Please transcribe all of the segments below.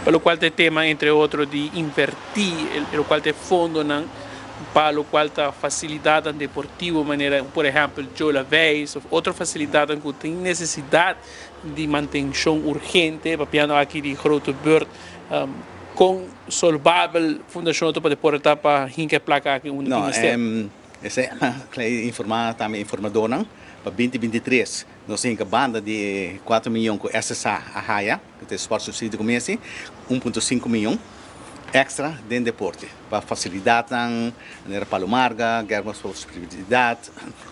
Pa locual ta e tema entre otro di inverti e locual ta e fondonan pa locual ta facilidadnan deportivo manera por ehempel Joe Laveist of otro facilidadnan cu tin necesidad di mantencion urgente, papiando aki di grote beurt. Con solvabel Fundacion Lotto pa Deporte ta pa hinca e placa aki unda tin mester? No, esey a informa tambe informadornan pa 2023 nos a hinca banda di e cuatro miyon cu SSA a haya, cu ta e sport subsidio cu mester, 1.5 miyon extra den deporte pa facilidadnan manera Palo Marga, Guerra Sportividad,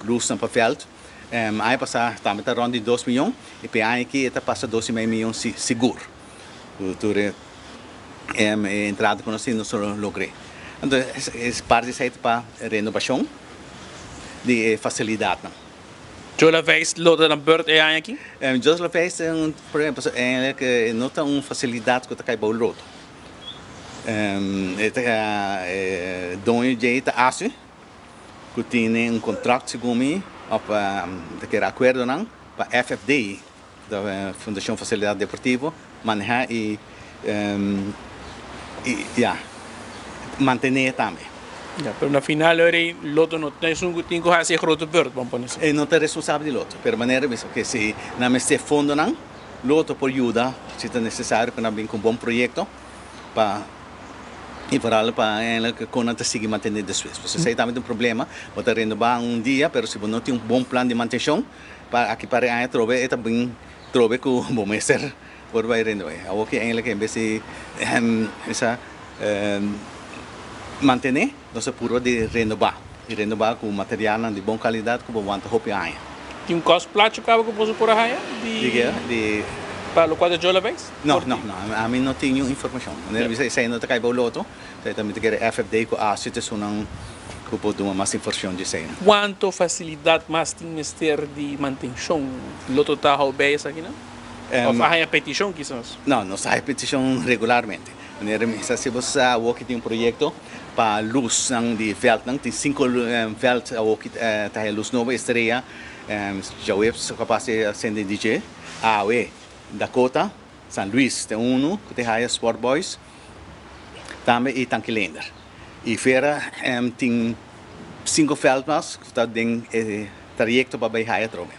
luznan pa veld. Aña pasá tambe ta rònt di dos miyon i p'e aña aki e ta pasa dos i mei miyon sigur. Ku tur e entrada ku nos tin nos lo logr'é. Anto e parti esei ta pa renobashon di e fasilidatnan. Joe Laveist lo ta na bùrt e aña aki? Joe Laveist ta un problema pasobra eigenlijk e no ta un fasilidat ku ta kai bou loto. E ta e doño dje ta Asu. Ku tene un kontrakt segun mi òf ta kere akuerdonan pa FFD, Fundashon Fasilidat Deportivo, manehá i ya mantené tambe. Ya, pero na final ora ei Lotto no ta esun ku tin ku hasi e grote beurt, ban pone asina. E no ta responsabel di Lotto, pero manera mi bisa ke si nan mester fondonan, Lotto por yuda si ta nesesario ku nan bin ku un bon proyekto pa I vooral pa eindelijk kon nan ta sigui mantene despues. Pasobra esei tambe ta un problema. Bo ta renobá un dia, pero si bo no tin un bon plan di mantenshon, pa aki par e aña atrobe e ta bin trobe ku bo mester por bai renobá. Awor ki eindelijk en bes di bisa mantené, nos a purba di renobá. I renobá ku materialnan di bon kalidat ku bo wanta hopi aña. Tin un kos placho kaba ku boso por a haña di. Di ke? Di. Pa lokual ta Joe Laveist? No, no, no. Ami no tin niun informashon. Manera bisa esei no ta kai bou loto. Esei ta mi ta kere FFD ku ASU ta esunnan ku por duna mas informashon di esei. Kuantu fasilidat mas tin mester di mantenshon? Loto ta hou bei esakinan? Òf a haña petishon kisas? No, nos ta haña petishon regularmente. Manera mi sa si bo sa awor ki tin un proyekto pa lusnan di vèltnan. Tin sinku vèlt awor ki ta haña lus nobo, Estrella, djaweps kapas di a sende di dje, awe Dakota, San Luis ta unu ku ta haya Sport Boys tambe i Tanki Leender. I fera tin sinku vèlt mas ku ta den e trayekto pa bai haya atrobe.